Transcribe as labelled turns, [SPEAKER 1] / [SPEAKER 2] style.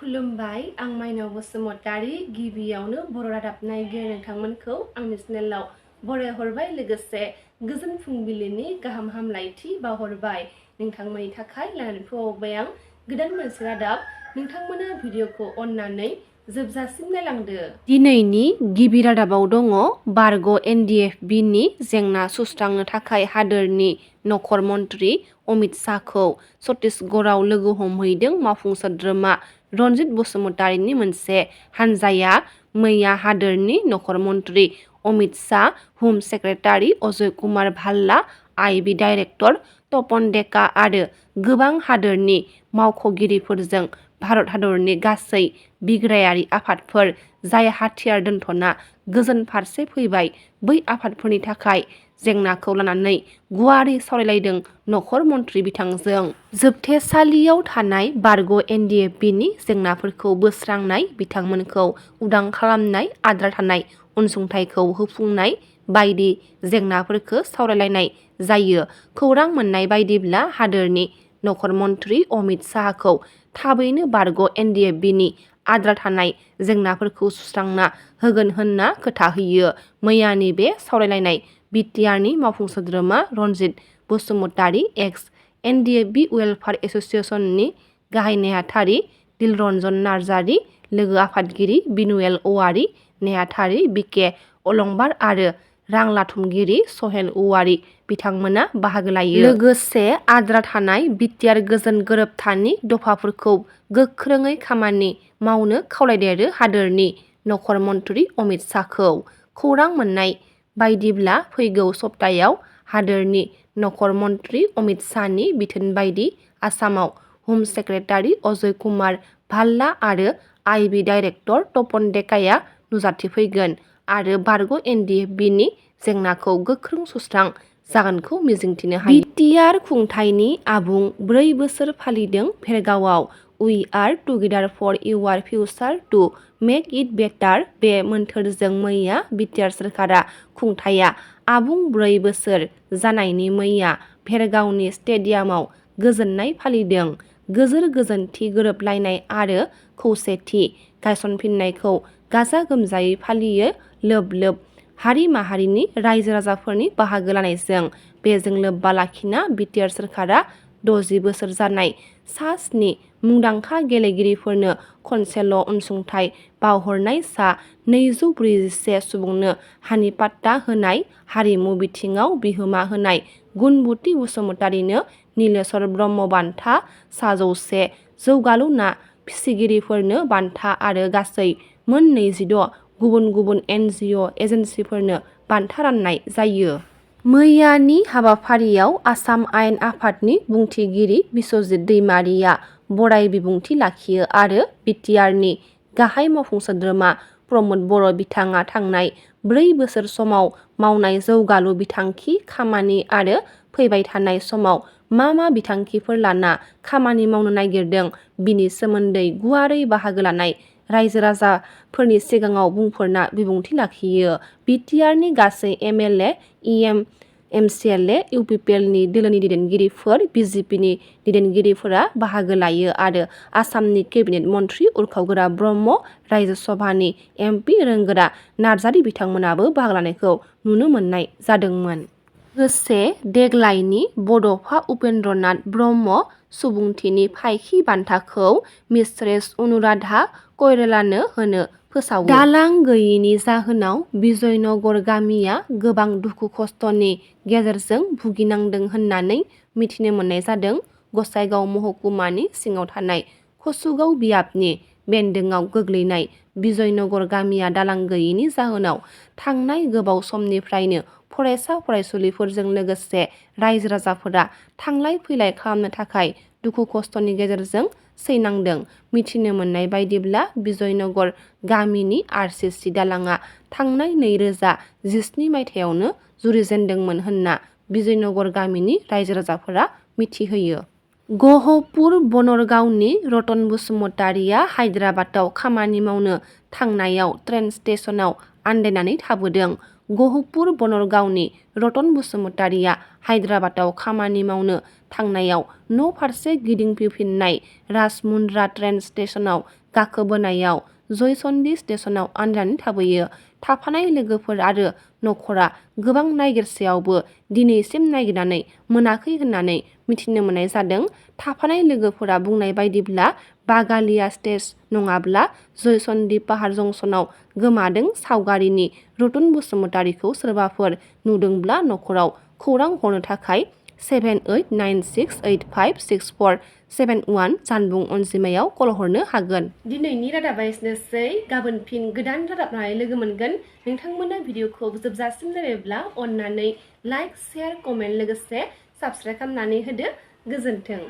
[SPEAKER 1] खुलुमबाय आं माइनाव बसुमतारी गिबियावनो बर' रादाब नायगिरि नोंथांमोनखौ आंनि चेनेलाव बरायहरबाय लोगोसे गोजोन फुंबिलिनि गाहाम हामलायथि बावहरबाय नोंथांमोननि थाखाय लानानै फैबाय आं गोदान मोनसे रादाब नोंथांमोना भिडिअखौ अननानै जोबजासिम नायलांदो। दिनैनि गिबि रादाबाव दङ बारग' NDFB नि जेंना सुस्रांनो थाखाय हादोरनि नखर मन्त्रि अमित शाहखौ छत्तीसगढ़आव लोगो हमहैदों मावफुं सोद्रोमा रनजित बसुमतारीनि मोनसे हानजाया मैया हादोरनि नखर मन्त्रि Amit Shah, home secretary Ajay Kumar Bhalla, IB director Tapan Deka आरो गोबां हादोरनि मावख'गिरिफोरजों भारत हादरनि गासै बिग्रायारि आफादफोर जाय हाथियार दोनथ'ना गोजोन फारसे फैबाय बै आफादफोरनि थाखाय जेंनाखौ लानानै गुवारै सावरायलायदों नखर मन्त्रि बिथांजों। जोबथेसालियाव थानाय बारग' NDFB नि जेंनाफोरखौ बोस्रांनाय, बिथांमोनखौ उदां खालामनाय, आद्रा थानाय अनसुंथाइखौ होफुंनाय बायदि जेंनाफोरखौ सावरायलायनाय जायो। खौरां मोननाय बायदिब्ला हादोरनि नखर मन्त्रि अमित शाहखौ थाबैनो बारग' NDFB नि आद्रा थानाय जेंनाफोरखौ सुस्रांना होगोन होनना खोथा होयो। मैयानि बे सावरायलायनाय BTRनि मावफुं सोद्रोमा रनजित बसुमतारी, एक्स NDFB वेलफेयार एस'सिएशननि गाहाय नेहाथारि दिलरन्जन नार्जारि, लोगो आफादगिरि बिनुएल औवारि, नेहाथारि BK अलंबार आरो रां लाथुमगिरि सहेल औवारि बिथांमोना बाहागो लायो। लोगोसे आद्रा थानाय BTR गोजोन गोरोबथानि दफाफोरखौ गोख्रोङै खामानि मावनो खावलायदेरो हादोरनि नखर मन्त्रि अमित शाहखौ। खौरां मोननाय बायदिब्ला फैगौ सप्तायाव हादोरनि नखर मन्त्रि अमित शाहनि बिथोन बायदि आसामाव हुम सेक्रेटारि अजय कुमार भाल्ला आरो IB डाइरेक्टर तपन डेकाया नुजाथिफैगोन आरो बारग' NDFB नि जेंनाखौ गोख्रों सुस्रां जागोनखौ मिजिंथिनो हायो। BTR खुंथायनि आबुं 4 बोसोर फालिदों भेरगावआव we are together for your future to make it better बे मोन्थोरजों मैया BTR सोरखारा खुंथाया आबुं 4 बोसोर जानायनि मैया भेरगावनि स्टेडियामाव गोजोननाय फालिदों। गोजोर गोजोनथि गोरोबलायनाय आरो खौसेथि गायसनफिननायखौ गाजा गोमजायै फालियो लोब लोब हारि माहारिनि रायजो राजाफोरनि बाहागो लानायजों। बेजों लोब्बा लाखिना BTR सोरखारा 60 बोसोर जानाय सा 7 मुंदांखा गेलेगिरिफोरनो खनसेल' अनसुंथाइ बावहरनाय सा 241 सुबुंनो हानि पाट्टा होनाय, हारिमु बिथिङाव बिहोमा होनाय गुनबुति बसुमतारीनो नीलेश्वर ब्रह्म बान्था, सा 100 जौगालु ना फिसिगिरिफोरनो बान्था आरो गासै मोन 26 गुबुन गुबुन NGO एजेन्सिफोरनो बान्था राननाय जायो। मैयानि हाबाफारियाव आसाम आयेन आफादनि बुंथिगिरि बिस्वजित दैमारिया बराय बिबुंथि लाखियो आरो BTRनि गाहाय मावफुं सोद्रोमा प्रमद बर' बिथाङा थांनाय 4 बोसोर समाव मावनाय जौगालु बिथांखि खामानि आरो फैबाय थानाय समाव मा बिथांखिफोर लाना खामानि मावनो नागिरदों बिनि सोमोन्दै गुवारै बाहागो लानाय रायजो राजाफोरनि सिगाङाव बुंफोरना बिबुंथि लाखियो। BTRनि गासै MLA, EM, MCLA, UPPLनि दोलोनि दैदेनगिरिफोर, BJPनि दैदेनगिरिफोरा बाहागो लायो आरो आसामनि केबिनेट मन्त्रि उरखावगोरा ब्रह्म, रायजो सभानि MP रोंगोरा नार्जारि बिथांमोनाबो बाहागो लानायखौ नुनो मोननाय जादोंमोन। लोगोसे देग्लायनि बड'फा उपेन्द्रनाथ ब्रह्म सुबुंथिनि फायखि बान्थाखौ मिस्ट्रेस अनुराधा कइरालानो होनो फोसावो। दालां गैयिनि जाहोनाव बिजयनगर गामिया गोबां दुखु खस्थ'नि गेजेरजों भुगिनांदों होननानै मिथिनो मोननाय जादों। गसाइगाव महकुमानि सिङाव थानाय कसुगाव बियाबनि बेन्दोङाव गोग्लैनाय बिजयनगर गामिया दालां गैयिनि जाहोनाव थांनाय गोबाव समनिफ्रायनो फरायसा फरायसुलिफोरजों लोगोसे रायजो राजाफोरा थांलाय फैलाय खालामनो थाखाय दुखु खस्थ'नि गेजेरजों सैनांदों। मिथिनो मोननाय बायदिब्ला बिजयनगर गामिनि RCC दालाङा थांनाय 2017 मायथाइयावनो जुरिजेनदोंमोन होनना बिजयनगर गामिनि रायजो राजाफोरा मिथिहोयो। गहपुर बनरगावनि रतन बसुमतारीया हायद्राबादाव खामानि मावनो थांनायाव ट्रेन स्टेशनाव आन्दायनानै थाबोदों। गहपुर बनरगावनि रतन बसुमतारीया हायद्राबादाव खामानि मावनो थांनायाव न' फारसे गिदिंफिननाय राजमुन्द्रा ट्रेन स्टेशनाव गाखोबोनायाव जयसन्डी स्टेशनाव आन्दायनानै थाबोयो। थाफानाय लोगोफोर आरो नखरा गोबां नागिरसेयावबो दिनैसिम नागिरनानै मोनाखै होननानै मिथिनो मोननाय जादों। थाफानाय लोगोफोरा बुंनाय बायदिब्ला बागालिया स्टेज नङाब्ला जयसन्डी पाहार जंसनाव गोमादों सावगारिनि रतन बसुमतारीखौ सोरबाफोर नुदोंब्ला नखराव खौरां हरनो थाखाय 7896856471 जानबुं अनजिमायाव कल हरनो हागोन। दिनैनि रादाबा एसेनोसै। गाबोन फिन गोदान रादाब लानानै लोगो मोनगोन। नोंथांमोना भिडिअखौ जोबजासिम नायबायब्ला अननानै लाइक, शेयार, कमेन्ट लोगोसे साबस्क्राइब खालामनानै होदो। गोजोन्थों।